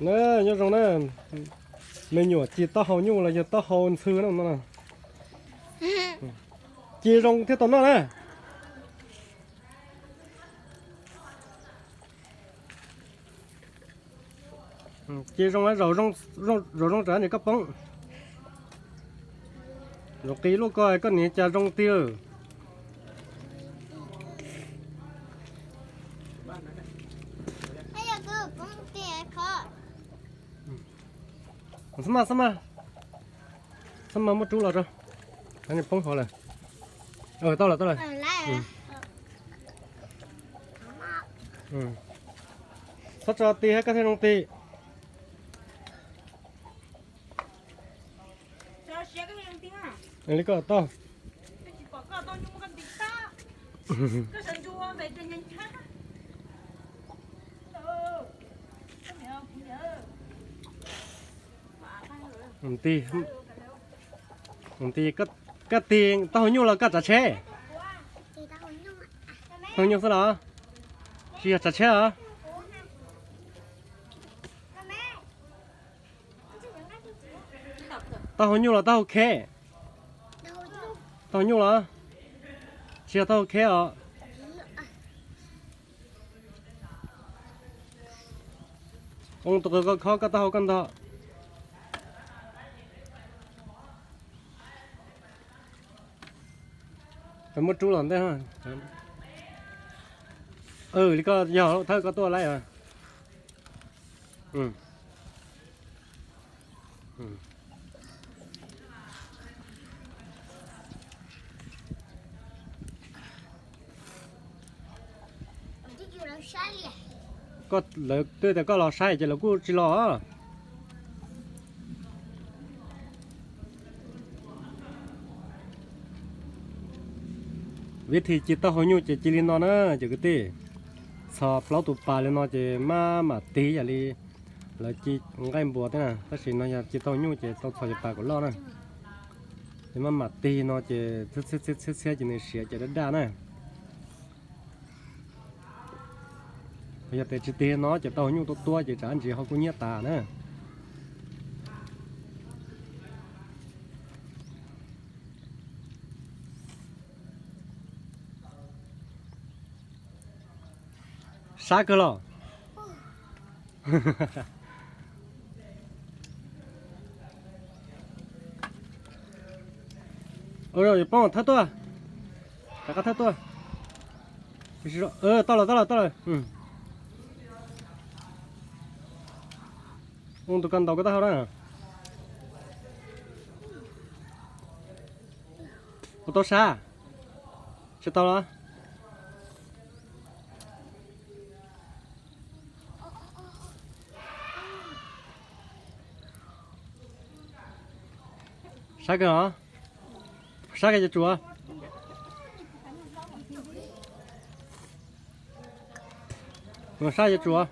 Na, nyob zoo na, me nyuam ci taub hau nyuj los yog taub hau ntxhw no no. Ci zoo thiaj tau noj na. Ci zoo, zaum zoo tsam nim koj poob. Zaum qis luaj ko koj niam cas zoo tiag. Xab mas, xab mas, xab mas muab rub los tso. Poob hov lawm. Tau lawm, tau lawm. Txhob tso ti thiab koj thiaj zoo ti. Li ko tau. Ti, koj tig taub hau nyuj los koj tsav tsheb? Taub hau nyuj xwb los? Tsis yog tsav tsheb os? Taub hau nyuj los taub hau kheb? Taub hau nyuj los? Tsis yog taub hau kheb os? Ua tus qws koj khob koj taub hau koj ntog. Muab rub los ntej. Li ko yog thawj koj tuaj laij. Koj, lawv twb tias koj los saib ces lawv kuj tsis los. Vib thim ci taub hau nyuj ces ci li no na cov kwv tij. Txhos plaub tus pas li no ces maj mam tig yam li lawv ci nqaij npua thiab na, tab sis no yog ci taub hau nyuj ces tau txhos cov pas kom loj na. Ces maj mam tig no ces txhiab txhiab ces nws siav ces daj daj na. Yog tias tsis tig no ces taub hau nyuj tuab tuab ces tsam ntsis ho kub nyiab tas na. Sab kawg los? Yuav poob thawb tuaj. Rov qab thawb tuaj. Tau lawm, tau lawm, tau lawm. Ua tus koj ntaus koj taub hau na. Ua tau sab? Tsis tau los? Sab kawg os. Sab kawg cov tsuas. Sab cov tsuas.